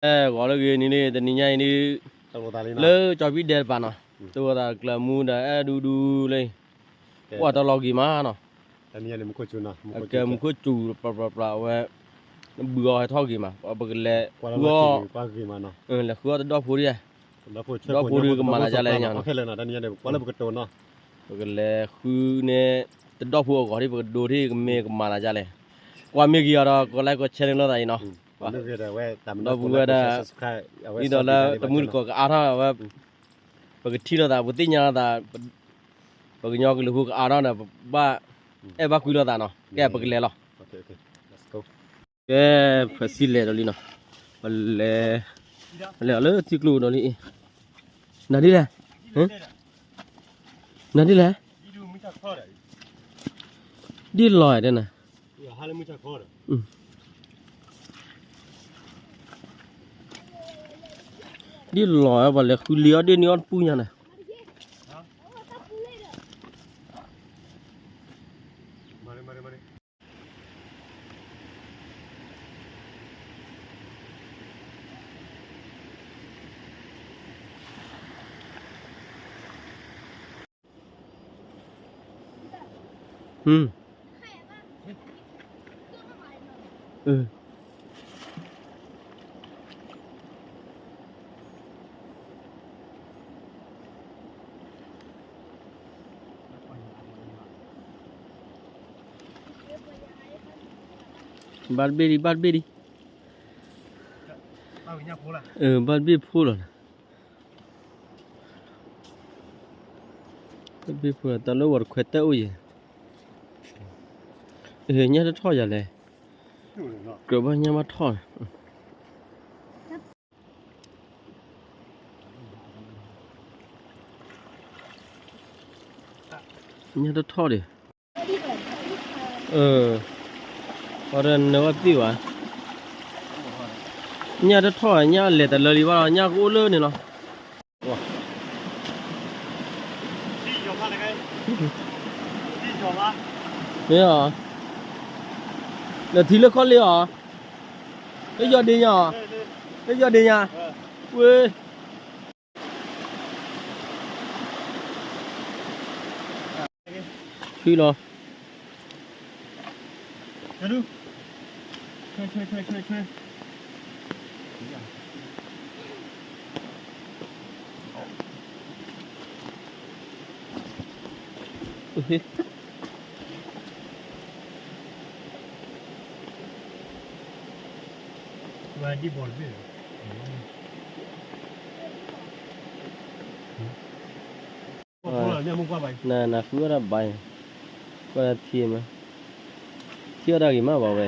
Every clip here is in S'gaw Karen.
အဲ ဂီၤလၢဂ့ၤန့ၣ် တနံၤညါအံၤဒုး လၢကၠီၤပံဒဲတပၤနီၤ, တိၢ်ဝဲသးကျၢၤမူဒီးအဲၣ်ဒူဒူလၢ အိၣ်တလီၤဂ့ၤမးနီၤ, အကဲမူခိၣ်စူၤ ပျၢ်ပျၢ်ပျၢ်အဝဲ နဘုၣ်အီၤဟဲထီၣ်ဂ့ၤမး ပကလဲၤဃုအီၤ လဲၤဃုအီၤတဒီဖိဒ် ဒီဖိဒုးကမၤသးဒ်လဲၣ်ညါနီၤ, ပကလဲၤဃုန့ၣ် တဒီဖိအဂီၢ်ဒ် ပကဒိးထံၣ်ကမ့ၢ်ကမၤသးဒ်လဲၣ်, ကွၢ်မ့ၢ်ဂ့ၤအီၤဒီး ကိးlikeကိးshareန့ၣ်လိာ်သးအံၤနီၤ, ဒီပုၢ်ဝဲၢ်ဒၣ် ဒ်သိးလၢတမုၢ်တကိးကအါထီၣ်ဝဲ ပကထံၣ်လိာ်သး ပသ့ၣ်ညါလိာ်သး ပကညီကလုာ်ဖိကအါထီၣ်ဒီး ပဘၣ် အဲၣ်ဘၣ်ကွံလိာ်သးနီၤ, ကဲပကလဲၤလီၤ, ကဲ ဖဲစံလဲၤဒီးလံနီၤ, ပလဲၤ ပလဲၤအီၤလၢထံကျိဒီးလံ, နၤဒ်လဲၣ်, နၤဒ်လဲၣ်, ဒ်လီၤတဲနၤ ဒ်လီၤပှၤလဲၤဃုလံအီၣ်ဒ့ၣ်န့ၣ်အီၣ်တပူၤညါန့ၣ်, ဘၣ်တဘ့ၣ်ဒံး ဘၣ်တဘ့ၣ်ဒံး, ဘၣ်တဘ့ၣ်ဖိလီၤ, တၢ်လၢဝဲတခွဲးတၢ်အိၣ်ယဲၢ်, ညၣ်တထီၣ်ယၤလဲၣ်, ကြၢးဘၣ်ညၣ်ဘၣ်ထီၣ်န့ၣ် ညၣ်တထီၣ်ဒံး, အီၤဒီးနဝဲသ့ၣ်ဘၣ်, ညၣ်တထီၣ် ညၣ်လဲၤတလၢလံဘၣ်လီၤ ညၣ်ကအိၣ်လၢန့ၣ်လီၤ, မ့ၢ်အီၤ, ဒီးထံလၢခီလ့အီၤ, လၢယီၤဒ့ညါအီၤ, လၢယီၤဒ့ညါ, ဝ့ၢ် ထွံလီၤ, နနဃုအီၣ်တၢ်ဘါအံၤ, ကွၢ်ထံမး, ထံအီၣ်တၢ်ဂ့ၤမးဘၣ်ဝဲ,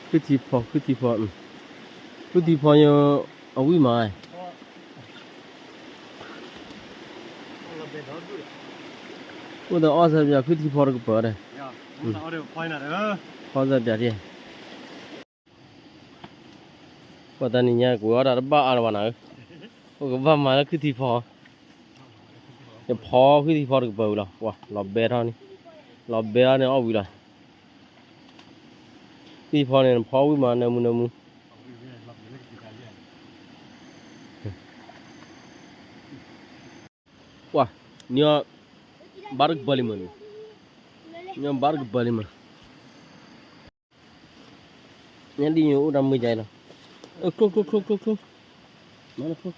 ဒ်ဘီဖိဒ်ဘီဖိ, ဒ်ဘီဖိဒ်ဘီဖိ ခုထံဖီ ခုထံဖီ, ခုထံဖီညါ အဝံၣ်မး, အိၣ်ဒီးအီၣ်စၢၤပၠး ခုထံဖီတကပၤဒီး, ဖီစၢၤပၠးဒ် ပှၤတနံၤညါ ကွဲးအီၣ်တၢ်တဘၣ်အါလၢၤဘၣ်နၤဧၢ, အိၣ်ကဘၣ်မၤလၢခုထံဖီ, ယဖီခုထံဖီတကပၤဝံၤလီၤ, ပှၤလီၤဘဲထီၣ်န့ၣ်, လီၤဘဲထီၣ်န့ၣ်အီၣ်ဝံၤလီၤ, ခုထံဖီန့ၣ် နဖီဝံၣ်မး နၢမူနၢမူ ပှၤ, နံၤအီၤ ဘၣ်တကပၤလံမး, နံၤအီၤဘၣ်တကပၤလံမး, ညၣ်ဒ်ညိအိၣ်တၢ်မုာ်ဒ်အံၤလီၤ, ချိၣ်ချိၣ်ချိၣ်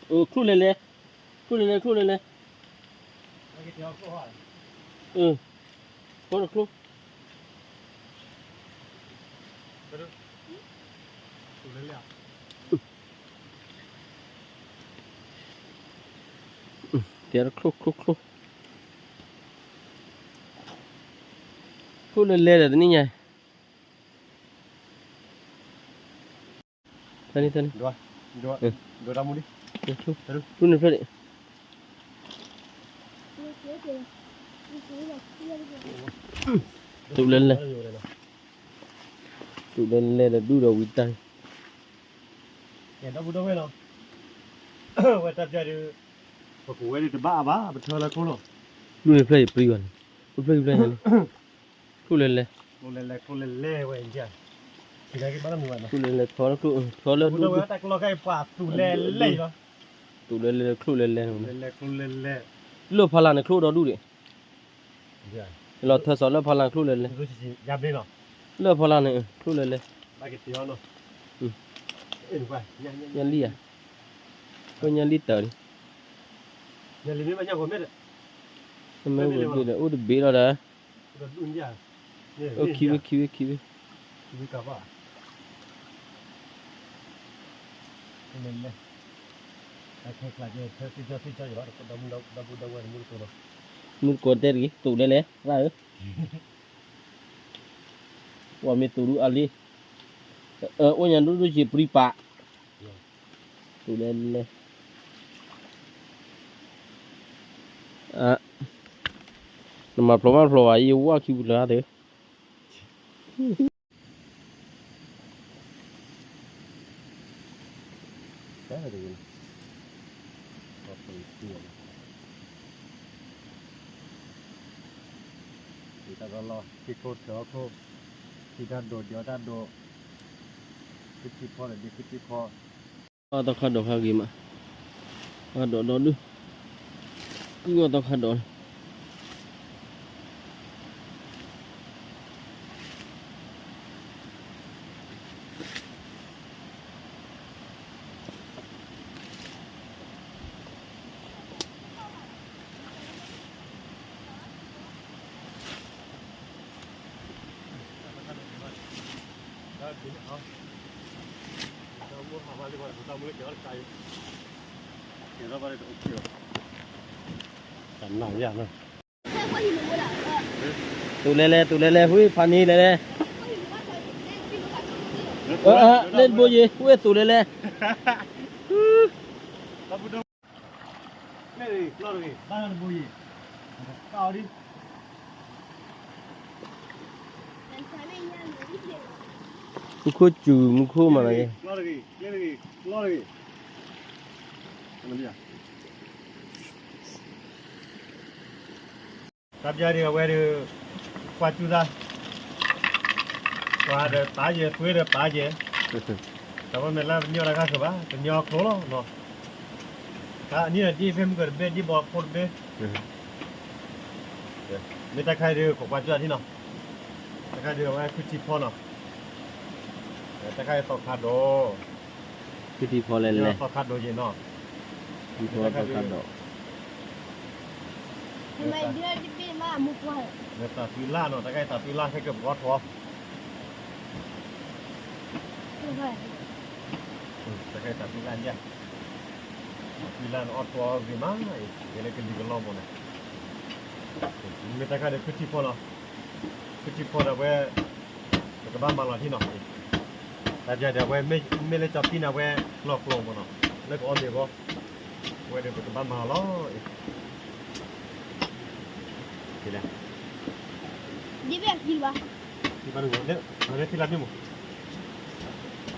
ချိၣ်ချိၣ်, ချိၣ်လဲၤလဲၤ, ချိၣ်လဲၤလဲၤ ချိၣ်လဲၤလဲၤ, ချိၣ်တချိၣ် တဲတချိၣ်ချိၣ်ချိၣ်, ချိၣ်လဲၤလဲၤဒီးတနံၣ်ညါ, တၢ်န့ၣ်, တၢ်န့ၣ်, ဒိးတၢ်မူလံ, ဒိးတၢ်မူလံ, တူၢ်န့ၣ်ဖျၢၣ်န့ၣ်, တူၢ်လဲၤလဲၤ, တူၢ်လဲၤလဲၤဒီးဒူၣ်ဒီးဝံၤတၢ်, ဒီပုၢ်ဒီဝဲၢ်လီၤ, ဝဲတၢ်ပျၢ်ဒုး, ပကဝဲဒုးတဘၣ်အါဘၣ် ပထၢလၢခိလီၤ, တူၢ်န့ၣ်ဖျၢၣ်အံၤပျံၤဘၣ်န့ၣ်, တူၢ်ဖျၢၣ်အံၤဖျၢၣ်န့ၣ်, ချိၣ်လဲၤလဲၤ, ချိၣ်လဲၤလဲၤဝဲ, ချိၣ်လဲၤလဲၤ, ထီလၢဒူၣ်, တူၢ်လဲၤလဲၤ, ချိၣ်လဲၤလဲၤ, လၢဖီလာ်န့ၣ်ချိၣ်ဒီဒူၣ်ဒံး, လီၤထၢစီၤလၢဖီလာ်ချိၣ်လဲၤလဲၤ, လၢဖီလာ်န့ၣ်ချိၣ်လဲၤလဲၤ, ညၣ်လံဧါ, ညၣ်လံတၢ်ဒံး, မ့ၢ်ဝဲဘ့ၣ်ဒီး အိၣ်တဘ့ၣ်လီၤဒီး, အိၣ်ခံဝဲ ခံဝဲ ခံဝဲ, မုၢ်တကိးတဲတဂ့ၤ တူၢ်လဲၤလဲၤ သရၣ်ဧၢ, ပှၤမ့ၢ်တူၢ်ဒုးအါလံ, အိၣ်ညါဒိၣ်ဒိၣ်ယံၤပြံပာ်, တူၢ်လဲၤလဲၤ, နမၤဖျိမၤဖျိဘၣ် ယဝၣ်ခံပူၤလၢၤသ့ၣ် တၢ်လီၢ် ထံခိၣ်ထၢခိၣ်, ထံတၢ်ဒိးဒံးအီၣ်တၢ်ဒိး, ခုထံဖီဒီးဒံးခုထံဖီ, အီၣ်သီခါဒိးခါဂ့ၤမး, ခါဒိးဒီဒူၣ်, အီၣ်သီခါဒိး တူၢ်လဲၤလဲၤ တူၢ်လဲၤလဲၤ ဝံဖးန့ၣ်လဲၤလဲၤ, လၢတဘိယံၤ ဝံတူၢ်လဲၤလဲၤ မူခိၣ်စူၤ မူခိၣ်မၤနၤက့ၤ, တၢ်ပျၢ်ဒံးအဝဲဒုး ကွၢ်စူၤသး, ကွၢ်ဒီးပာ်ယဲၢ် သွ့ဒီးပာ်ယဲၢ်, တၢ်ဝဲမ့ၢ်လၢပညီတၢ်ခါဃၢၤဘၣ် ပညီကျိာ်လီၤနီၤ, တၢ်အနံၣ်ဒီးဒ်ဖဲမုၢ်ကတဘ့ၣ် ဒ်ဘီဖိတဘ့ၣ်, မ့ၢ်တၢ်ခါအံၤဒုး ကကွၢ်စူၤသးထံနီၤ, တၢ်ခါဒုးအဝဲခုထံဖီနီၤ, တၢ်ခါအံၤသီခါဒိး ခုထံဖီလဲၤလဲၤ သီခါဒိးယံၤနီၤ, ခုထံဖီသီခါဒိး, ဒီးသးသွံလၢ်နီၤ တၢ်ခါအံၤသးသွံလၢ်ခဲကပကီၢ်ထီ, တၢ်ခါအံၤသးသွံလၢ်ယါ, သးသွံလၢ်န့ၣ်အီၣ်ထွီဂ့ၤမး, ဂ့ၤလၢကလံၤကလီမီၤန့ၣ်, မ့ၢ်တၢ်ခါဒီးခုထံဖီနီၤ, ခုထံဖီဒီးဝဲ ပကဘၣ်မၤလီၤထံနီၤ, တၢ်ပျၢ်ဒီးဝဲ မ့ၢ်လၢကၠီၤပံန့ၣ်ဝဲ လီၤကျိာ်မီၤနီၤ, လၢကအီၣ်မ့ၤအဂီၢ်, ဝဲဒီးပကဘၣ်မၤလီၤလီၤ, ဒ်ဘၣ်, ထံလၢ်မ့ၢ်မ့ၢ်,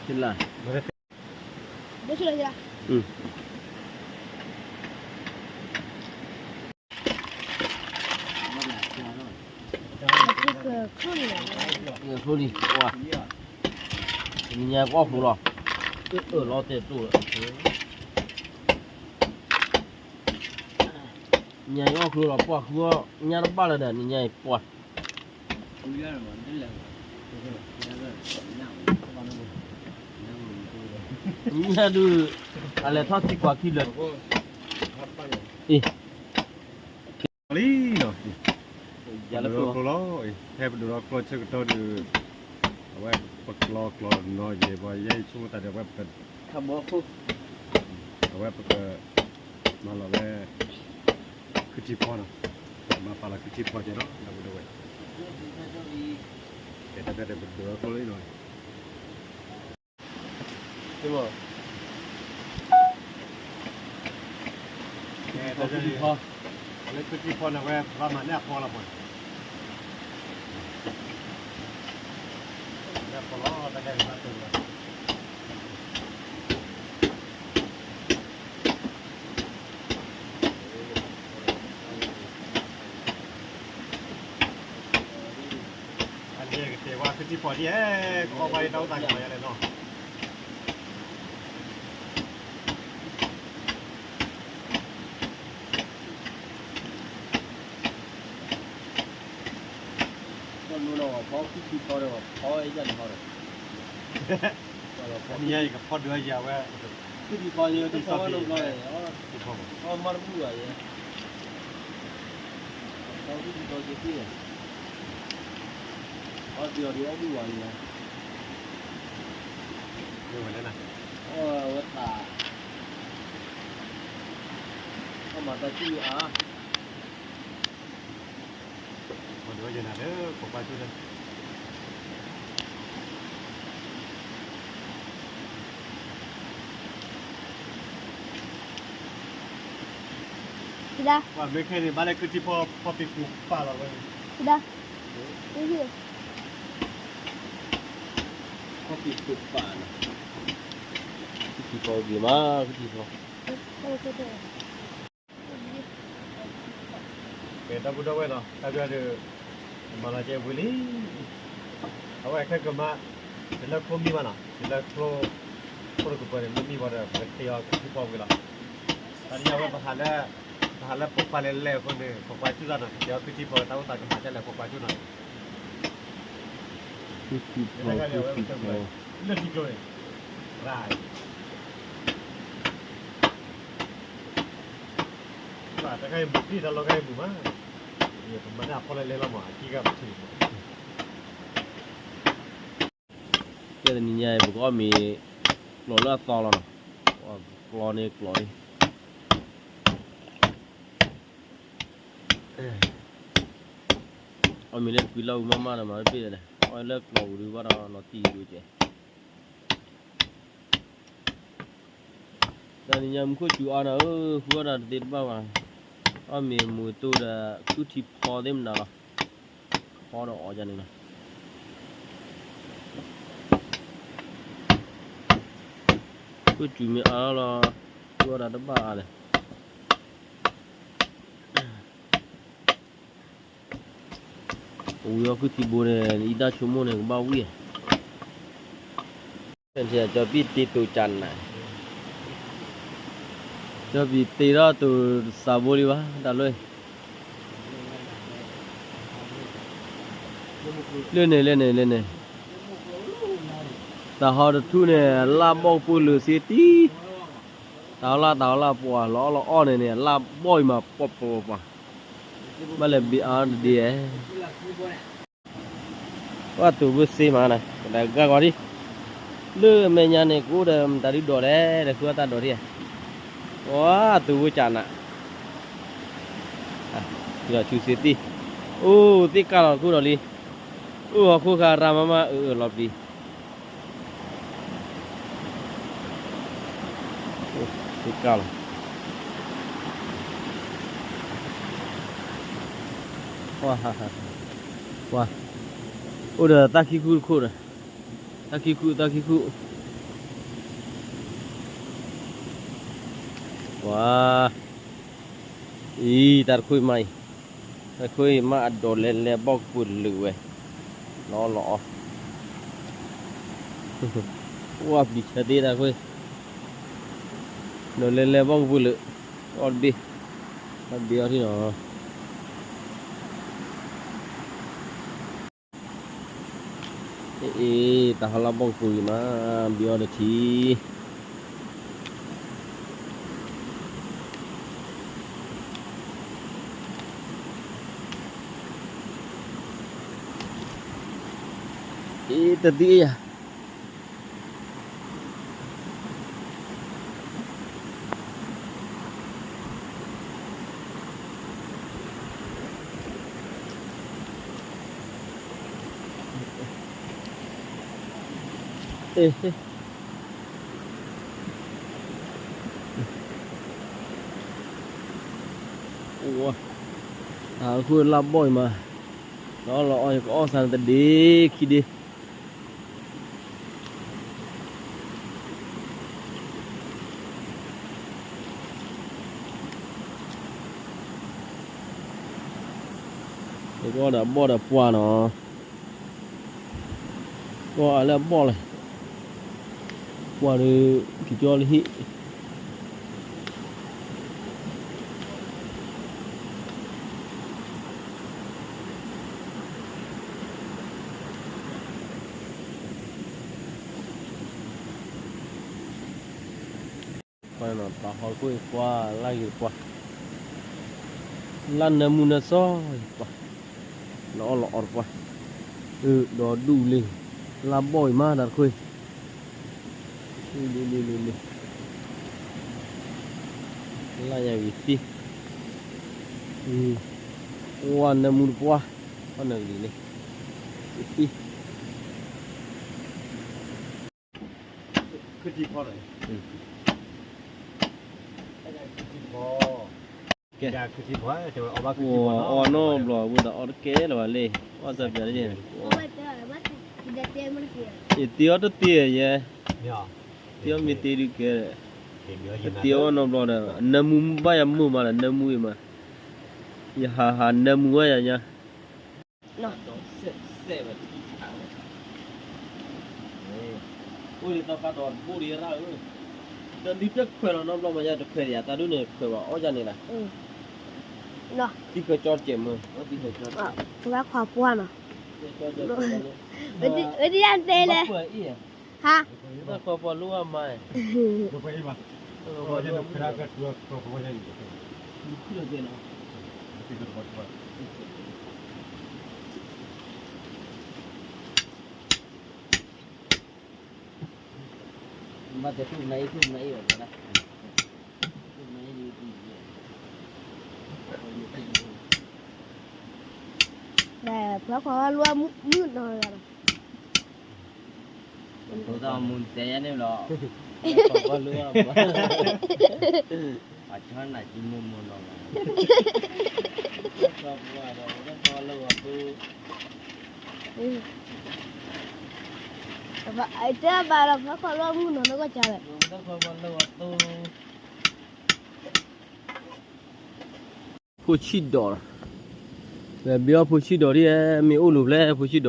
ထံလၢ်, ချိၣ်လံ, နညါကအီၣ်ဃုာ်လီၤ, အၢၣ်လီၤတဲာ်တိၢ်လီၤ, နညါအံၤအီၣ်ဃုာ်လီၤ ပှၢ်ဃုာ်အီၣ် ညါတဘၣ်လၢၤဒီး နညါအံၤပှၢ် ညါဒုး အလဲၤထီၣ်ထံကွၢ်ခံလၢာ်, အ့ လံနီၤ, ပဒိးထီၣ်ကျိလီၤ, ဖဲပဒိးထီၣ်ကျိဆၢကတီၢ်ဒုး အဝဲပကျီကျီနီၤယဲၢ် ပှၤယဲၢ်ဆိကမိၣ်သးဒီး အဝဲပက ခါဘီခိၣ်, အဝဲပက မၤလီၤဝဲ ခုထံဖီနီၤ, မၤပာ်လီၤခုထံဖီကဲနီၤ ဒီပုၢ်ဒီဝဲၢ်, ကဲတၢ်ဖဲဒီးပဒိးထီၣ်ကျိလံနီၤ. ကဲ တၢ်လၢ လၢခုထံဖီန့ၣ် ဝဲဘၣ်မၤန့ၢ်အဖီလီၤပှၤ, န့ၢ်အဖီလီၤ တၢ်ကဲဘၣ်တိၢ်လီၤ. အန့ၣ်ကတဲဝဲခုထံဖီဒ်ဟဲ ကအီၣ်ဘၣ်ဒ်တၢ်အိၣ်သးကမၤယါလဲၣ်နီၤ. ဖီခုထံဖီဒီး ဖီအ့ၣ်ယၢ်န့ၣ်ဖီဒီး အန့ၣ်ယကဖီဒုးယၤဝဲ ခုထံဖီယဲ ခုထံဖီဘၣ် အီၣ်မးတဘူၣ်ဘၣ်ယဲ, ဖီခုထံဖီယဲသ့ၣ်, အီၣ်ဒုးအီၤဒုးအီၣ်ဘူၣ်ဘၣ်ယဲ, ဝဲလဲၣ်နၤ, အီၣ်ဝဲသး, အီၣ်မၤတၢ်စုၣ်အါ ပှၤမ့ၢ်ခဲန့ၣ် ဘၣ်လၢခုထံဖီ ဖီပံၤပူၤပာ်လီၤဝဲန့ၣ်, ဖီပံၤပူၤပာ်လီၤ, ခုထံဖီဂ့ၤမး ခုထံဖီ ကဲ ဒီပုၢ်ဒီဝဲၢ်နီၤ တၢ်ဘျီဒီး မၤလီၤကဲဝံၤလံ, အဝဲခဲကမါ တုၤလၢချိမံဘၣ်နီၤ တုၤလၢချိ ခိၣ်တကပၤန့ၣ် မ့ၢ်မံဘၣ်ဒီး ပကထံၣ်အီၤခုထံဖီဝံၤလီၤ. တၢ်န့ၣ်အဝဲ ပဟးလၢပိာ်ခွါလဲၤလဲၤအဃိန့ၣ် ပိာ်ခွါကၠူၣ်တၢ်နီၤ ကဲအီၤခုထံဖီ တၢ်အိၣ်သးကမၤဒ်လဲၣ် ပိာ်ခွါကၠူၣ်နီၤ, ခုထံဖီ ခုထံဖီ လၢထံကျိန့ၣ် ရၣ် တခါအံၤမုၢ်တံၢ်တၢ်လီၤခါအံၤမုၢ်မး, ပမၤန့ၢ်အဖီလဲၤလဲၤလီၤမး အကံကမုၢ်ထံၣ်မး, ကဲတနံၤညါအံၤ ပကအီၣ်မ့ၤ ကျိးလၢအသီလီၤနီၤ, ကျိးန့ၣ်ကျိးန့ၣ် အီၣ်မ့ၤလၢတကွံလီၢ်အူမးမးဒီး မၤတဘၣ်လဲၣ်, အီၣ်လၢကျိးပူၤဒုးဘၣ်ဒီး လီၤတံၢ်ဒိၣ်ကဲး. တနံၤညါမူခိၣ်စူၤအါနၤဧၢ, ဃုအီၣ်တၢ်တသ့တဘၣ်ဘၣ်, အီၣ်မ့ၤမူၤတိၢ်ဒီး ခုထံဖီသ့ၣ်မနုၤလီၤ, ဖီဒီးအီၣ်ဒ်န့ၣ်လီၤ. ခိၣ်စူၤမ့ၢ်အါလီၤ, ဃုအီၣ်တၢ်တဘၣ်အါလဲၣ်. ပဝံၤအီၣ်ခုၣ်ထံဘိန့ၣ် အံၤတၢ်ဆိကမိၣ်န့ၣ် ကဘၣ်ဝံၣ်ဧါ, ကၠီပံၣ်တ့တိၤကၢ်နၤ, ကၠီပံၣ်တ့ထီၣ်တိၤတစးဘိလံဘၣ် တၢ်လီၢ်, လၢန့ၣ် လၢန့ၣ် လၢန့ၣ်, တၢ်ဟီတထူၣ်န့ၣ် လၢဘီၣ်ကပူၤလၢာ်စ့တံၢ် တၢ်ဟီလၢ တၢ်ဟီလၢပှၤလီၤအီၣ်လီၤအီၣ်န့ၣ်န့ၣ် လၢဘီၣ်အံၤမး ပှၤပှၤပှၤပှၤ, ဘၣ်လဲၤဘ့ၣ်အါတဒ့ဧါ, ပှၤတိၤဘၣ်စ့မးနၤ ကဒးဂၤဂီၤဒံး, လၢမဲာ်ညါန့ၣ် ကအိၣ်ဒီးမတၤဒုးဒိးလဲၣ် ဒီးဃုအီၣ်တၢ်ဒိးဒံးဧါ, ပှၤတိၤဘၣ်ကၢ်နၤ, ဒီးဆူစ့တံၢ်, အိၣ်သ့ၣ်ကၢ်လီၤတခိၣ်ဒီးလံ, အိၣ်ဟီၣ်ခိၣ်ဃါရၤမးမး အၢၣ်အၢၣ်လီၤပျံၤ သ့ၣ်ကၢ်လီၤ, ပှၤ, အိၣ်ဒီးတၢ်ခံခူတခိၣ်ဒီး, တၢ်ခံခူ တၢ်ခံခူ, ပှၤ, အံၤ တၢ်တခိၣ်အံၤမးအံၤ, တၢ်တခိၣ်အံၤမးအဒိးလဲၤလဲၤဘီၣ်ကပူၤလၢာ်ဝဲ, လီၤလီၤအီၣ် ဝဲပျံၤဆၢသ့ၣ်တၢ်ခွ့, ဒီးလဲၤလဲၤဘီၣ်ကပူၤလၢာ်, အီၣ်တဘ့ၣ်, တၢ်ဘ့ၣ်အီၣ်ထံၣ်နီၤ, အ့ၣ်အ့ၣ် တၢ်ဟီလၢဘီၣ်ကပူၤအံၤမး, ဘ့ၣ်အီၣ်တထံၣ် အ့ၣ် တသံၣ်အ့ၣ်ယၤ, အ့ၣ် အိၣ်ဝဲ, တၢ်ဃိလၢဘီၣ်အံၤမး, လီၤအီၣ်လီၤအီ ယကအီၣ်ဆၣ်န့ၣ်တဒ့ခံဒ့, ယကအီၣ်ဒီးဘီၣ်ဒီးပှၢ်နီၤ, ကအီၣ်အါလၢအဘီၣ်လဲၣ်, ပှၢ်ဒီး ကကၠီလၢဟံၣ် ပှၤနီၤ ပာ်ဟီၣ်ခိၣ်အံၤပှၢ် လၢဂ့ၤပှၢ်, လၢနၢမူနၢဆှီပှၢ်, လီၤအီၣ်လီၤအီတပှၢ်, အၢ ဒီဒူၣ်လံ, လၢဘီၣ်အံၤမးတၢ်တခိၣ်အံၤ, လၢညါဂ့ၤသ့, အၢ နၢမူတပှၢ်, အီၣ်နၢဂ့ၤလံ, ဂ့ၤသ့ ခုထံဖီလဲၣ်, ခုထံဖီ, အီၣ်နီတဘျီ ဝံၤဒီးအီၣ်တကဲလၢၤဘၣ်လဲၣ်, အီၣ်တဘျီန့ၣ်, ယတ့အီၣ်တတ့ယဲ, တ့အီၣ်မ့ၢ်တ့ဒုးကဲ, တ့အီၣ်နီတဘျီဒီး နၢမူဘၣ်ယၤမုာ်မးဒီး နၢမူအံၤမး, ယဟးဟးနၢမူဝဲယၤညါ အိၣ်လံသီခါဒီးဘိၣ်ဒီးရၣ်ဧၢ, ဒီးဒုးတခွဲးလီၤနီတဘျီမး ယတခွဲးဒီးယၤ တၢ်ဒ်န့ၣ်ခွဲးဘၣ် အီၣ်ယၤန့ၣ်လီၤ, သံခွဲးကၠီတကဲးမၢ်, သံခွဲးကၠီတကဲး, ပှၤခွါပှၢ်နီၤ, ဝဲဒ်ယၤတဲလဲၣ်, ဟါ, တၢ်ခွါပှၢ်လိၣ်အမါ, ဘၣ်တဲ ပှၤခွါဝဲ လိၣ်မုၢ်နီၤလီၤ, မူတဲယၤန့ၣ်လီၤ, ပှၤခွါဝဲ လိၣ်မုၢ်, အဆၢနၤကံမိၢ်မိၢ်နီၤလီၤ, ပှၤခွါဝဲ လိၣ်အီၤသူ တဲဘၣ်လီၤ ပှၤခွါလီၤမုၢ်နီၤလၢကီၢ်ကၢ်လီၤ, ဖိဆံးဒီး, ဘၣ်ဘၣ်အီၣ်ဖိဆံးဒီးဒ်, မ့ၢ်အိၣ်လိာ်ဖျဲၣ် ဖိဆံးဒီး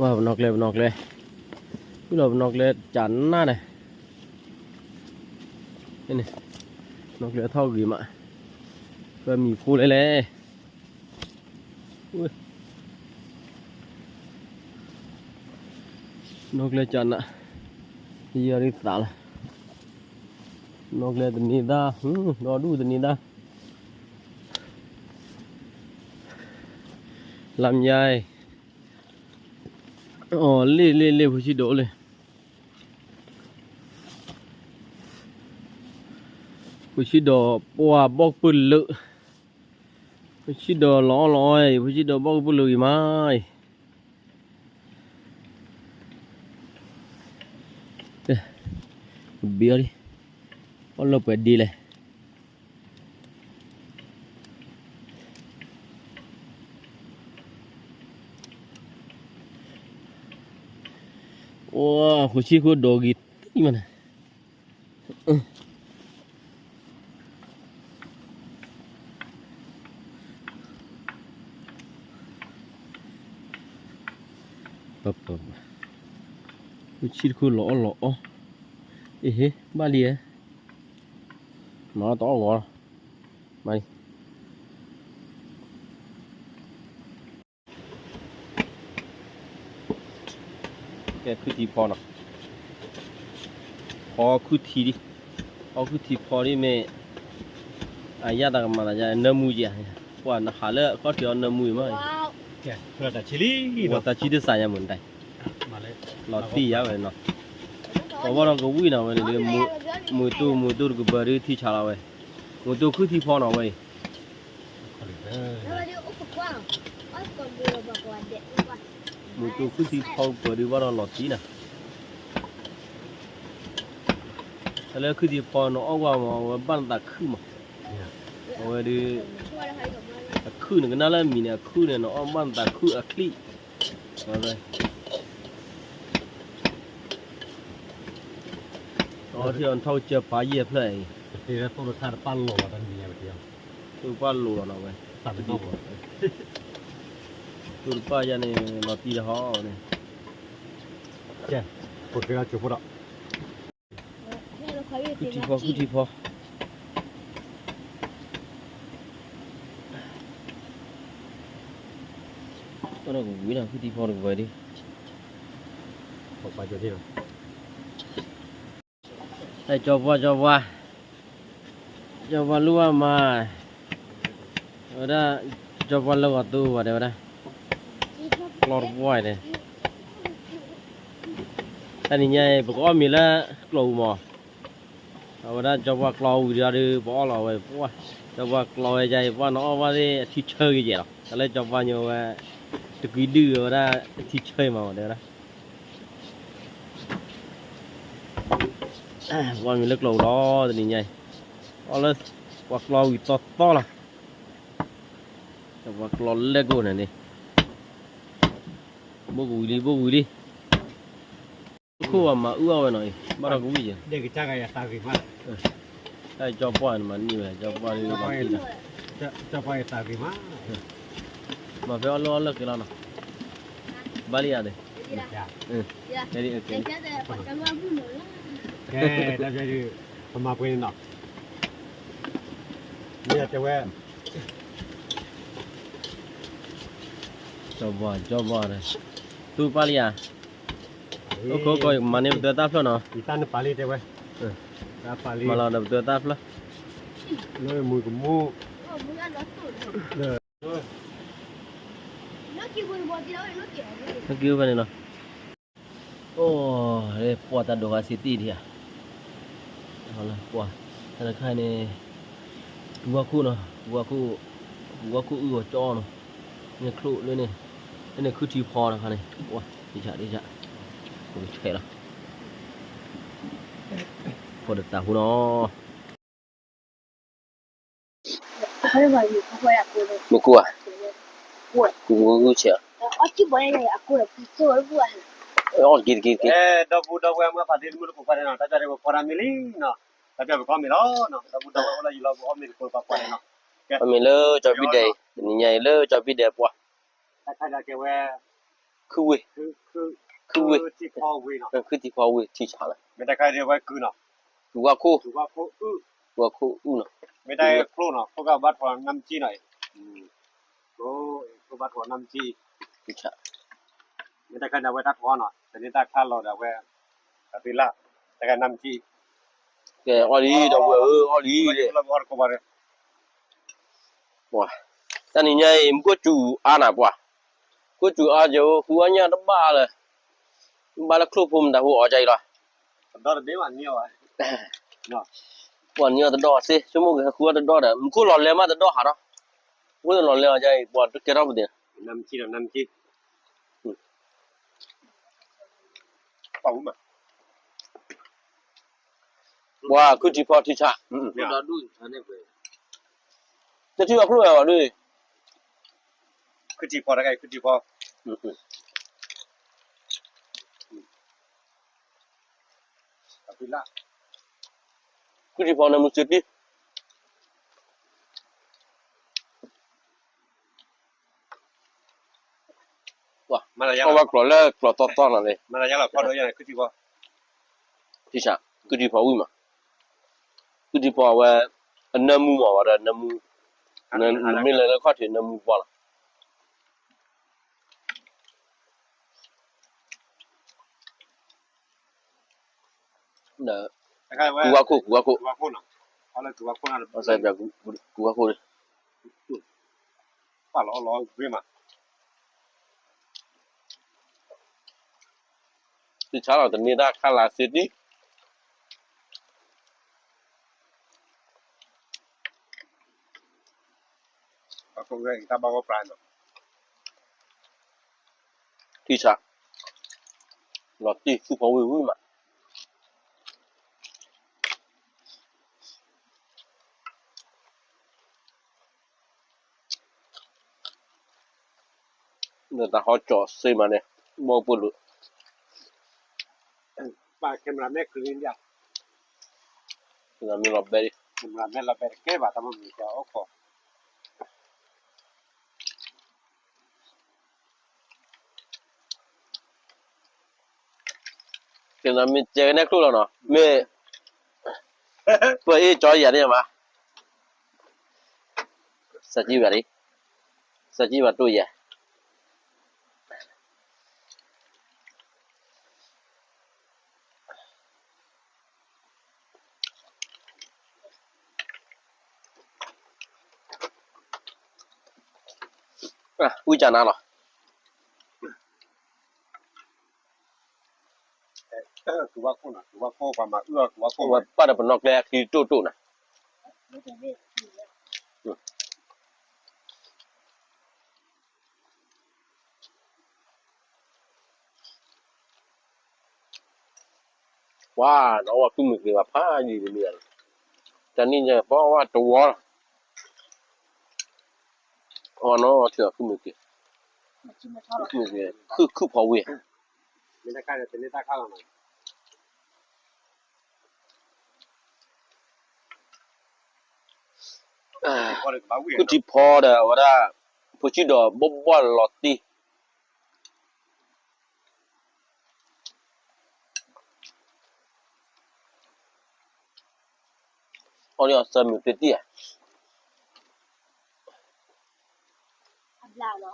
ဧၢ, ပနီၣ်ကျဲ ပနီၣ်ကျဲ, ဝံၤလီၤပနီၣ်ကျဲကၢ်နါန့ၣ်, ပနီၣ်ကျဲထီၣ်ဂ့ၤမး, ပမံၤဖိလဲၣ်လဲၣ် နီၣ်ကျဲကၢ်နး, ယၤဒ်သးလီၤ, နီၣ်ကျဲတန့ၤသၣ်, ဒီဒူၣ်တန့ၤသၣ်, လါမယါ, အီၤလ့ၣ်လ့ၣ်လ့ၣ် ဖိဆံးဒီးလ့ၣ်, ဖိဆံးဒီးပှၢ်ဘီၣ်ကပၢၢ်လၢာ်, ဖိဆံးဒီးလီၤအီၣ်လီၤအီအံၤ ဖိဆံးဒီးဘီၣ်ကပၢၢ်လၢာ်ဂ့ၤမးအံၤ, ဘ့အီၤလံ, အီၣ်လၢပှဲၤဒ့လဲၣ် အိၣ် ဃိဆံခိၣ်ဒီးဂ့ၤသံမးန့ၣ်, ဃိဆံတခိၣ်လီၤအီၣ်လီၤအီ, အ့ဟ့ ဘၣ်လံဧါ, မၤတအီၣ်ဂီၤ, မၤလံ ကဲ ခုထံဖီနီၤ, ဖီခုထံဒံး, ဖီခုထံဖီဒံးမ့ၢ်, အယၣ်တၢ်ကမၤသးယါ နၢမူယါ, ပှၤနဟးလၢအခီၣ်ထံးအီၤနၢမူအံၤမး, ဝဲတၢ်ဆံတစးယါမုၢ်တၢ်, လီၤတံၢ်ယါဝဲနီၤ, ပှၤဘၣ်ဒီးကဝံၣ်နီၤဝဲန့ၣ်ဒီး, မုၢ်တူၢ်မုၢ်တူၢ်တကဘၢဒုးထံဆးလီၤဝဲ, မုၢ်တူၢ်ခုထံဖီနီၤဝဲအံၤ မုၢ်တူၢ်ခုထံဖီကပၢၤဒုးဘၣ်ဒီးလီၤတံၢ်နၤ, တၢ်လၢခုၣ်ထံဖီနအီၣ်ကွၢ်မး အဝဲဘၣ်နသးခုၣ်မး, အဝဲဒုး အခုၣ်န့ၣ် ကနၣ်လၢမံၤန့ၣ် အခုၣ်န့ၣ် နအီၣ်ဘၣ်နသးခုၣ်အချံၣ်, အီထံအီထီၣ်ကစၢၢ်ပာ်ယဲၢ်ဖျၢၣ်အံၤ, သိၣ်တပၣ်လိာ်လီၤတၢ်နံၤညါဝဲတယီၤ, သိၣ်တပၣ်လိာ်လီၤနီၤဝဲ, သိၣ်တပၣ်ယါန့ၣ် လီၤတံၢ်တဟီန့ၣ်, ကဲ, ဖိၣ်က့ၤလီၤကၠိဖိဒီး ခုၣ်ထံဖီ ခုၣ်ထံဖီ, ကၠီပှၢ် ကၠီပှၢ်, ကၠီပှၢ်လူၢ်ဘၣ်မး, အဝဲဒၣ် ကၠီပှၢ်လၢဂီၤသူဝဲဒၣ်, ကျီတပှၢ်န့ၣ်, တနံၤညါအံၤ ပကအီၣ်မ့ၤလၢကျီပူၤမး, အဝဲဒၣ်ကၠီပှၢ်ကျီဝံၤဒီး ပအီၣ်လီၤဝဲ, ကၠီပှၢ်ကျီဝဲယါအံၤ ပှၢ်နအီၣ်ဘၣ်သ့ၣ်အထံဆၢကယဲၢ်လီၤ, တၢ်လၢကၠီပှၢ်ညိဝဲ, တကွံဒုၣ်အဝဲဒၣ် အထံဆၢမးဝဲဒၣ် ပအီၣ်မ့ၤလၢကျီပူၤလီၤ တနံၤညါအံၤ, အီၣ်လၢ ပှၤကျီဝံၤသီသီလီၤ, ပှၤကျီလဲၢ်ကိၣ်န့ၣ်န့ၣ်, ဘိၣ်ကဝံၤလံ ဘိၣ်ကဝံၤလံ, ခိၣ်ဝဲမၤအုၣ်အီၣ်ဝဲနီၤအံၤ ဘၣ်ဒီးကဝံၣ်ယဲၢ်, တၢ်ကၠီပှၢ်န့ၣ်မၤန့ၢ်ဝဲ ကၠီပှၢ်လၢလီၤတံၢ်လီၤ, မၤဖဲအီၣ်လၢအီၣ်လၢက့ၤလီၤနီၤ, ဘၣ်လံယၤန့ၣ်, ကဲ, ပမၤပှဲၤန့ၣ်နီၤ, မ့ၢ်တဲဝဲ, ကၠီပှၢ် ကၠီပှၢ်, သူပၢ်လံဧါ, အိၣ်ခိးကီး ယကမၤန့ၢ်ပတၢ်တၢ်ဖျၢၣ်နီၤ, ယတၢ်နပာ်လံတဲဝဲ, မၤလီၤဒီးပတၢ်တၢ်ဖျၢၣ်, လၢမုၢ်ကမူၣ်, လၢက့ၤဝဲန့ၣ်နီၤ, အိၣ်, ပှၢ်တၢ်ဒိးဂၤစ့တ့ၢ်ဒံးဧါ, ပှၢ်, တၢ်တခါန့ၣ်, ကူဝါခိၣ်နီၤ, ကူဝါခိၣ်, ကူဝါခိၣ်အုၣ်အီၤကၠီနီၤ, န့ၣ်ချိၣ်လၢန့ၣ်, လၢန့ၣ်ခုၣ်ထံဖီတခါန့ၣ်, ပှၢ်, တဆးတဆး, ပကဆဲးလီၤ, ဖိဒတၢ်ဖိနီၤ မ့ၢ်ကူၣ်ဧါ, ကူၣ်ဆဲး, အီၣ်တက့ၢ်တက့ၢ်တက့ၢ်, ဒီပုၢ်ဒီဝဲၢ်မုၢ်ဖးသ့ၣ်တမုၢ်တကိးပှၤန့ၣ်နီၤ, တၢ်ပျၢ်ဒီးပဖီရၤမ့ၤလံနီၤ, တၢ်ပျၢ်ပဖီမ့ၤလီၤနီၤ, ဒီပုၢ်ဒီဝဲၢ်အိၣ်လၢယလီၤပအီၣ်မ့ၤတကိးပှၤပှၤန့ၣ်နီၤ, အီၣ်မ့ၤလၢကၠီပံဒဲး, တနံၤညါအံၤလၢကၠီပံဒဲးပှၢ် တၢ်ခါဒီးကဲဝဲ, ခုၣ်ဝ့ၢ်, ခုၣ်ဝ့ၢ်, ခုၣ်ထံဖီဝ့ၢ်နီၤ, ခုၣ်ထံဖီဝ့ၢ်ထံဆးလီၤ, မ့ၢ်တၢ်ခါဒီးဝဲကုၢ်နီၤ, ကူဝါခိၣ်, ကူဝါခိၣ်အုၣ်, ကူဝါခိၣ်အုၣ်နီၤ, မ့ၢ်တၢ်ချိၣ်နီၤ, ခိၣ်ကဘၣ်ထီၣ်နါမစံၣ်နီၤအံၤ, ခိၣ်ဘၣ်ထီၣ်နါမစံၣ်, မ့ၢ်တၢ်ခါဒီးဝဲတၢ်ထီၣ်နီၤ, တန့ၢ်တၢ်ခါလီၤဒီးဝဲ, တၢ်သ့လၢ, တၢ်ခါနါမစံၣ်, ကဲအီၣ်လံ ဒီပုၢ်ဝဲၢ်ဧၢ အီၣ်လံ, အီၣ်တကိးပှၤ ပှၤ, တနံၤညါအံၤ မူခိၣ်စူၤအါနၤပှၤ, မူခိၣ်စူၤအါကဲ ဃုအီၣ်ညၣ်တဘၣ်လၢၤ, ဘၣ်လၢချိၣ်ဖိမတၤဟူအီၣ်ကအံၤလီၤ, ပှၤနံၤအီၣ်တဒီၣ်သ့, ဆိကမိၣ်ကဟဲဃုအီၣ်တဒီၣ်ဒီး မူခိၣ်လီၤလဲၤမးတဒီၣ်ဟးဒီး, မူခိၣ်လီၤလဲၤအီၤကအံၤ ပှၤတကဲထီၣ်ပသ့, ပှၤခုၣ်ထံဖီထံဆး, တထံၣ်အီၤချိၣ်ဝဲဘၣ်ဒ်, ခုၣ်ထံဖီတခါအံၤ ခုၣ်ထံဖီ, ခုၣ်ထံဖီနၢမူစ့တံၢ် အီၣ်ဘၣ်ကျီၤလၢကျီၤသီသီနီၤလံ, ထံဆး, ခုၣ်ထံဖီဝံၣ်မး, ခုၣ်ထံဖီအဝဲ, အနၢမူမးဝဲဒီးနၢမူ, နမ့ၢ်လဲၤလၢခီၣ်ထံးနၢမူပှၢ်လီၤ. ကူဝါခိၣ်, ကူဝါခိၣ်, ကူဝါခိၣ်, ထံဆးလီၤ တန့ၢ်တၢ်ခါလၢစ့တံၢ် ထံဆး, လီၤတံၢ်သူၣ်ဖီဝ့ၢ်ဝံၣ်မး, တၢ်ဟီကၠီၣ်စ့မးန့ၣ် ဘီပလိာ်, ပၢ် camera man ကလံၤဒၣ်, camera man လီၤဘဲလံ, camera man လီၤဘဲတကဲဘၣ် တၢ်မ့ၢ်မုၢ်ကအိၣ်ခိး ကဲမ့ၢ်ကဲကနဲၣ်ချိၣ်လီၤနီၤ, မ့ၢ် ပအ့ၣ်ကၠီယၤန့ၣ်မး, စၢကံဘၣ်လံ, စၢကံဘၣ်တိၢ်ယၤ ဝံၣ်ကနါလီၤ, ဝဲပၢ်ဒီးပနီၣ်ကျဲအချံတိၢ်တိၢ်နၤ ပှၤနီၣ်ဝဲခုမုၢ်က့ၤဘၣ်ဖးယံာ်တမံၤ, တနံၣ်ညါပှၤဝဲတဝီလီၤ, အီၣ်နီၣ်ထံၣ်အီၤခုမုၢ်က့ၤ, ခုခုဖီဝ့ၢ်, ခုထံဖီဒီးအဝဲဒၣ်, ဖိဆံးဒီးဘီဘီလီၤတံၢ် အီၣ်လံအီၣ်သၢမုၢ်တ့ၢ်တံၢ်ဧ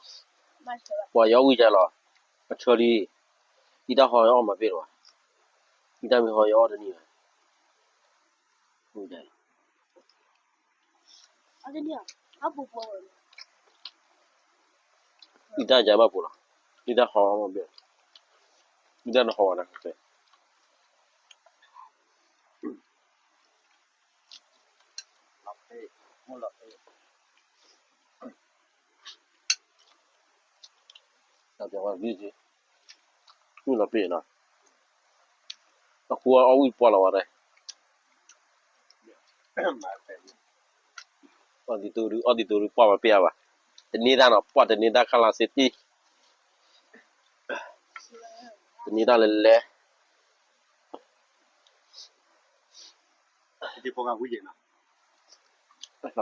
ါ, ပှၤယအီၣ်ဝံၣ်ယါလီၤ, အဆၢလံ, အံၤတၢ်ဟီအီၣ်မၤပ့ၢ်လီၤ, အံၤတၢ်မ့ၢ်ဟီယအီၣ်တနံၣ်ဘၣ်, အံၤတၢ်ယါဘၣ်ပူၤလီၤ, အံၤတၢ်ဟီမၤပ့ၢ်လီၤ, အံၤတၢ်နဟီဝဲဒၣ် တၢ်ပဝဲဂ့ၤက့ၤ, မုၢ်လီၤပ့ၢ်နီၤ, အဃိအီၣ်ဝံၣ်ပှၢ်လီၤဝဲဒၣ်, အီၣ်ဒ်သိးဒုး အီၣ်ဒ်သိးဒုးပှၢ်မၤပ့ၢ်အါဘၣ်, တန့ၢ်တၢ်နီၤ ပှၢ်တန့ၢ်တၢ်ခါလၢ်စ့တံၢ်, တန့ၢ်တၢ်လဲၤလဲၤ လီၤတံၢ် ခံဘီနမ့ၢ်က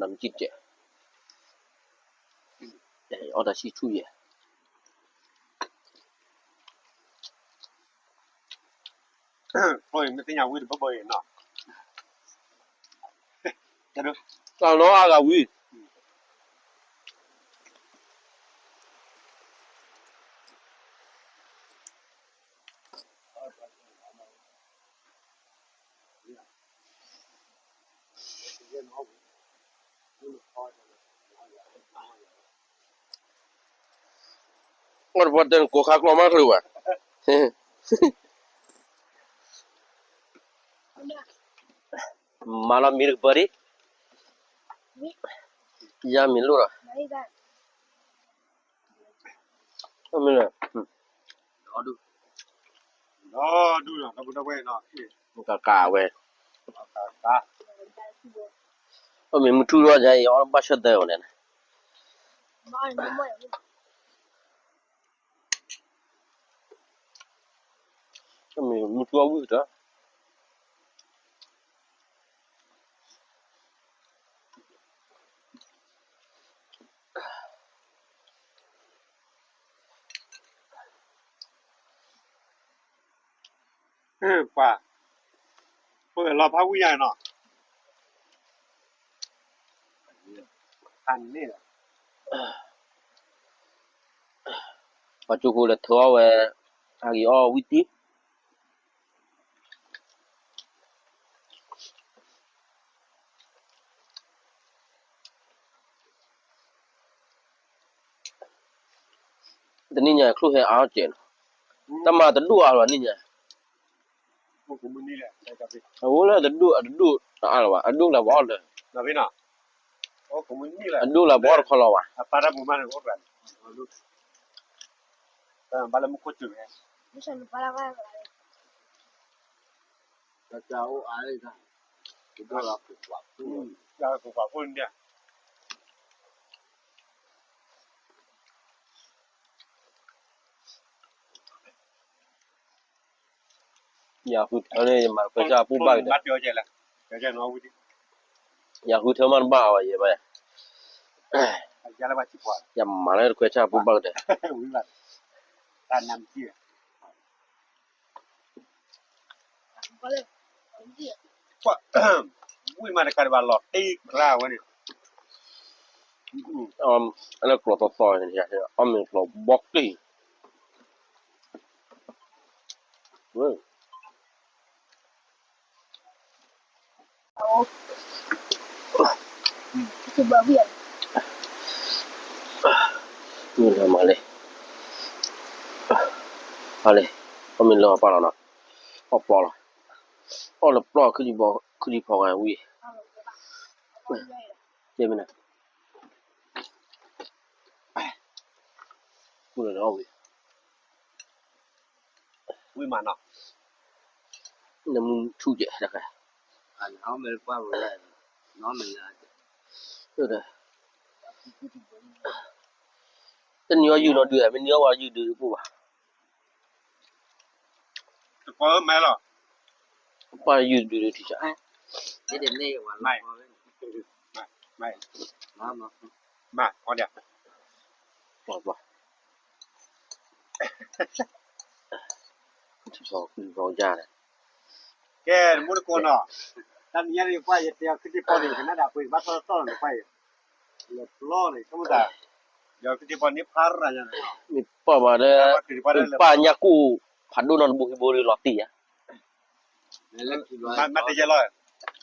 ံၣ်တဲာ်, အီၣ်တၢ်ဆံၣ်ဆူၣ်ယဲၢ်, မ့ၢ်သ့ၣ်ညါဝံၤတဘၣ်ဘၣ်အံၤနီၤ, တၢ်နီၢ်အါဂၤဝံၤ အီၣ်တပှၢ်တၢၢ်ကိးခါကျီမးချုးဘၣ်, မၤလီၤမံတကပၤဒံး, ယါမ့ၢ်လိၣ်လီၤ, မ့ၢ်လၢ ကကးဝဲ, အီၣ်မ့ၢ်မုၢ်ထူၣ်လီၤယါအံၤ အီၣ်ဘၣ်ဆၢၣ်သၢဝဲန့ၣ်, အီၣ်မ့ၢ်မုၢ်ထူၣ်အီၣ်ဝံၣ်တၢ် ပှၤ, ပလီၤဖးဝံၣ်ယါနီၤ, ပှၤကၠိဖိလၢထၢအီၣ်ဝဲ, အဂ့ၤအီၣ်ဝံၣ်တံၢ် တနံၣ်ညါချိၣ်ဟဲအါအီၣ်ကဲးနီၤ, တၢ်မၤတဒိၣ်အါလီၤနံၣ်ညါ, အဝဲလၢတဒိၣ်အတဒိၣ်တအါလီၤဘၣ် အဒိၣ်လၢပအီၣ်လၢ, တ အဒိၣ်လၢပအီၣ်တခီလီၤဘၣ်. ယဃုထၢန့ၣ် ယမၤတခွဲဆၣ်ပူၣ်ဘၣ်ကဒီး, ယဃုထၢမးတဘၣ်ဝဲယဲဘၣ်, ယမၤလၢတခွဲဆၣ်ပူၣ်ဘၣ်ကဒီး. ဝံၣ်မးတခါတဘၣ်လီၤတံၢ်ကြၢ်ဝဲန့ၣ်, အလၢကျိးသီသီန့ၣ်, အီၣ်မ့ၤကျိးဘီက့ၢ်, မၤလဲၣ်, အီၣ်မ့ၤလၢအပၢ်လီၤနီၤ, အီၣ်ပျီလီၤ, အီၣ်လၢပျီ ခုၣ်ထံဖီဂၤဝံၣ်, ကဲမ့ၢ်န့ၣ် ဝံၣ်မးနီၤ, နမူဆူၣ်ကဲးတခါ, တနံၤအီၣ်ယုၢ်နီၤဒုး, မ့ၢ်နံၤအီၣ်ဝဲယုၢ်ဒုးတပိၢ်ဘၣ်, တကိးမဲလီၤ, ပၢ်ယုၢ်ဒုးထံဆး, မၤအီၣ်ဒၣ်, ထံဖီယါန့ၣ်, ကဲ တမူတကိးနီၤ, တနံၤညါန့ၣ် ပှၤယတဲအီၤ ခုၣ်ထံဖီန့ၣ် ကနၣ်ဒၣ်ပှ့ၤ ဘၣ်ထီၣ်ထီၣ်န့ၣ် ပှၤအံၤ, လၢပျီန့ၣ် ဆိကမိၣ်သး, ဒီးခုၣ်ထံဖီန့ၣ်ဖးရၤညါန့ၣ်, မ့ၢ်ပၢ်ဘၣ်ဒီး, ပၢ်ညါကူၣ် ဖးဒိၣ်နီတဘိဟံၣ်ဘိလီၤတံၢ်ဧါ, မၤတယဲလီၤ,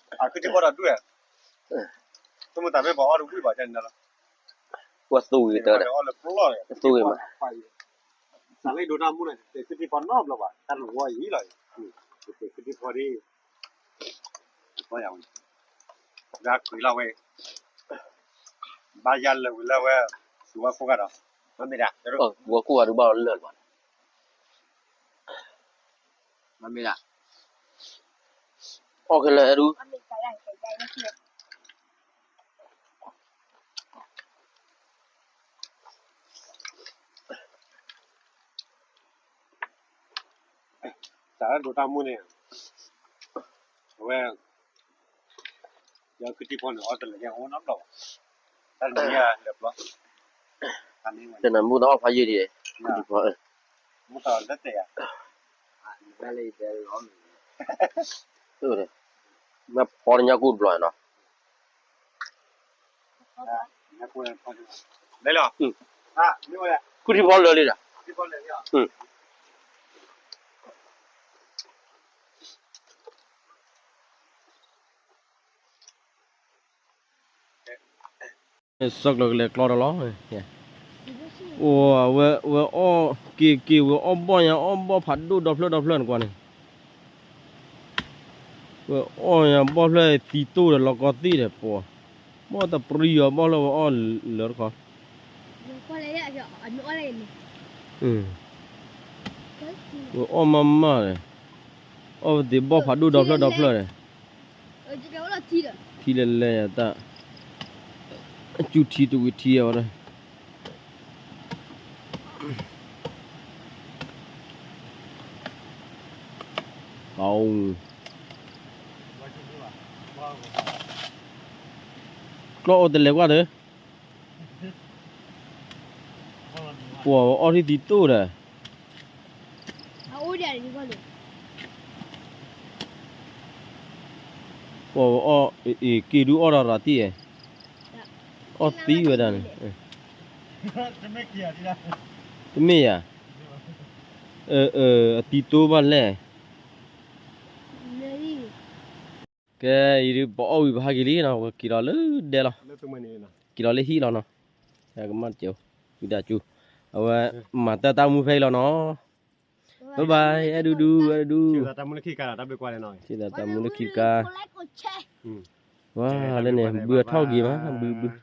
အခုၣ်ထံဖီဒီးဒွဲၣ်, ဆိကမိၣ်သးမ့ၢ်ပှၤအီၣ်တဝံၣ်ဘၣ်န့ၣ်လီၤ, ပှၤသူၣ်ဂ့ၤတၢ်ဒီး, သူၣ်ဂ့ၤမး, သးလၢဒိးတၢ်မူန့ၣ် တတဲခုၣ်ထံဖီနီတဘျီဘၣ်, တၢ်တဝီအံၤလီၤ, တတဲခုၣ်ထံဖီဒ် ဒါကွံာ်လီၤဝဲ, ဘၣ်ယၤလၢာ်ဝံၤလၢဝဲ, သူဝဲခိၣ်ဂၤဒီး, မ့ၢ်ဒၣ်, ဝဲခိၣ်ဂၤဒုးဘၣ်လၢာ်လၢၤဘၣ်, မ့ၢ်ဒၣ်, အီၣ်ခဲလၢာ်ဒုး သးလၢဒိးတၢ်မူန့ၣ်, အဝဲ, ယခုၣ်ထံဖီန့ၣ် အီၣ်တလၢၤညါအိၣ်နီတဘျီဘၣ်, တၢ်တနံၤညါလၢာ်ဘျီ, တနံၤမူတအီၣ်ဖးယံာ်ဒံး, မူတအီၣ်လၢတဲယၤ, မ့ၢ်ဖီတညါကူၣ်တဘျီနီၤ, လၢလီၤ, ခုၣ်ထံဖီလၢာ်လံဒီး, စီၤကျၢၤကလဲၤကျီဒီးလီၤ, အိၣ်ဝဲ, ဝဲအီၣ်က့ၤက့ၤ ဝဲအီၣ်ဘီၣ်ညါ အီၣ်ဘီၣ်ဖးဒိၣ်ဒီဖျၢၣ်ဒီဖျၢၣ်န့ၣ်ကွၢ်န့ၣ်, ဝဲအီၣ်ညါဘီၣ်ဖျၢၣ်သံတိၢ်ဒီးလီၤကီသ့ၣ်ဒီးပှၤ, ဘီၣ်တပြံအီၤဘီၣ်လၢဝဲအီၣ်လၢတခီ, ဝဲအီၣ်မးမးဒီး, အီၣ်ဝဲသ့ၣ်ဘီၣ်ဖးဒိၣ်ဒီဖျၢၣ်ဒီဖျၢၣ်န့ၣ်, ထံလဲၤလဲၤယၤတၢ်, အစူၢ်ထံတဝံၤထံအီၤဒီး ကျီၢ်အိၣ်တလဲၤကွၢ်ဒီး, ပှၤအီၣ်ထံသံတိၢ်ဒီး, ပှၤအီၣ်, အ့ၣ် က့ၤဒုးအီၣ်ဒီးရၤတံၢ်ဧါ, အီၣ်သံဝဲဒၣ်န့ၣ်, တမ့ၢ်ယၤ, အသံတိၢ်ဘၣ်လဲၣ်, ကဲ, အံၤဒုးပအီၣ်ဝံၤပဟဲက့ၤလံနီၤ, ပက့ၤလီၤလၢဒဲလီၤ, က့ၤလီၤလၢဟံၣ်လီၤနီၤ, ကမၣ်တကဲး, ဝံဒၣ်ကၠူ, အဝဲ, မၤတၢ်တၢ်မူဖဲအံၤလီၤနီၤ, bye bye, အဲၣ်ဒူဒူ, အဲၣ်ဒူဒူ, ဆံသးတၢ်မူလၢခံကါ, ပှၤလၢန့ၣ် ဘုအထီၣ်ဂ့ၤမး ဘုဘု,